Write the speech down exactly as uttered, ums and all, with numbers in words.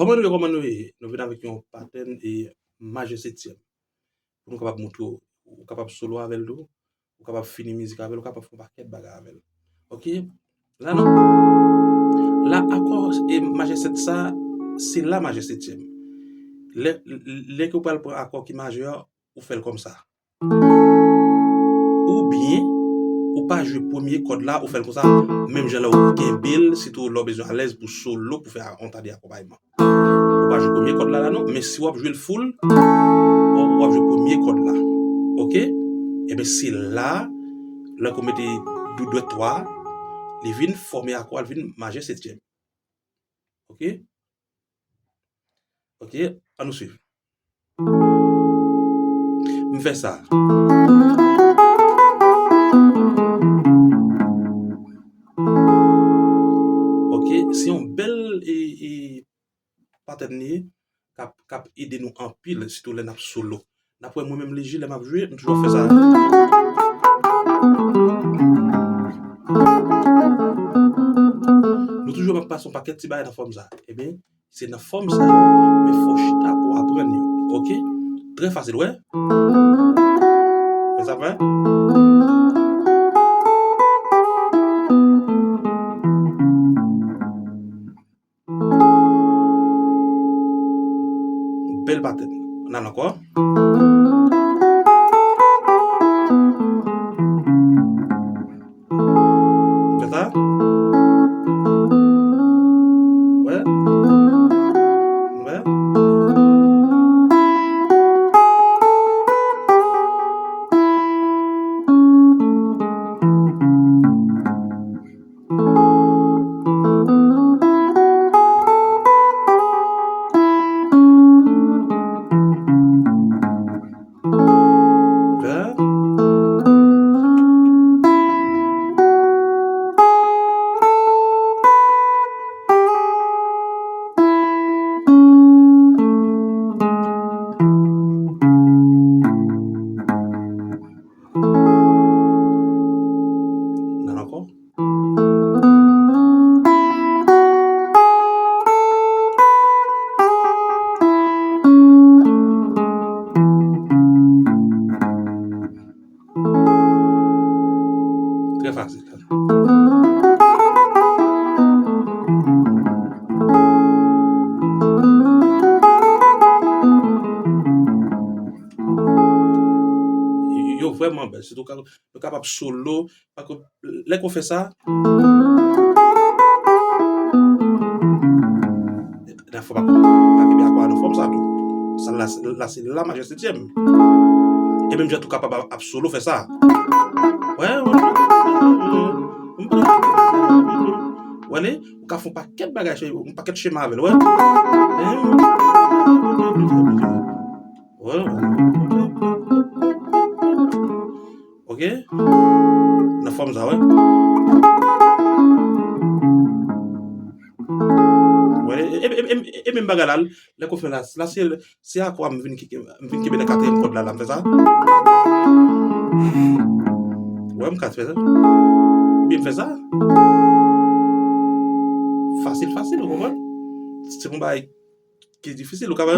Kòman nou ye, kòman nou ye? Nou vin avèk yon patèn e majè setyèm. Pou nou kapab montre w, ou kapab solo avè l tou, ou kapab fini mizik avè l, ou kapab fè yon pakèt bagay avè l. Oke? La non. La akò e majè sèt sa, se la majè setyèm. Lè, lè ke w pral pran akò ki majè a, ou fè l kòmsa. Oubyen, ou pa jwe premye kòd la, ou fè l konsa, menm jan lè w kenbe l, sitou lè w bezwen alèz pou solo, pou fè yon ta de akonpayman. Ou pa jwe premye kòd la, la non, men si w ap jwe l full, w ap, w ap jwe premye kòd la. Oke? Ebyen, se la, lè ke w mete dou dwèt ou a, li vin fòme akò a, li vin majè setyèm. Oke? Oke, ann nou swiv. M fè sa. Oke, se yon bèl e, e, patèn li ye, k ap, k ap ede nou anpil, sitou lè n ap solo. N ap wè mwen menm leje lè m ap jwe, m toujou ap fè sa. Nou toujou ap pase yon pakèt ti bagay nan fòm sa. Ebyen, se nan fòm sa yo, men fò w chita pou w aprann yo. Oke? Trè fasil, wè. Men sa fè. Bèl patèn. N al ankò. Fè sa. Wè. Wè. N al ankò. Trè fasil. Yo vrèman bèl, sitou ka, nou kapab solo, paske lè ke w fè sa, la fò pa, pa kenbe akò a nan fòm sa tou. Sa la, la se la majè setyèm. E menm jan tou kapab ap, ap solo fè sa. Wè, wè. Wè, ou ka fè yon pakèt bagay, yon pakèt chema avè l, wè. Wè. Oke? Nan fòm sa, wè. Wè, e, e, e, e, e menm bagay la, lè ke w fè la, la se, se akò a m vin ki, m vin kenbe nan katriyèm kòd la, la, m fè sa. Wè, m ka fè sa. Oubyen m fè sa. Fasil, fasil, ou konprann? Se yon bagay ki difisil, ou ka wè.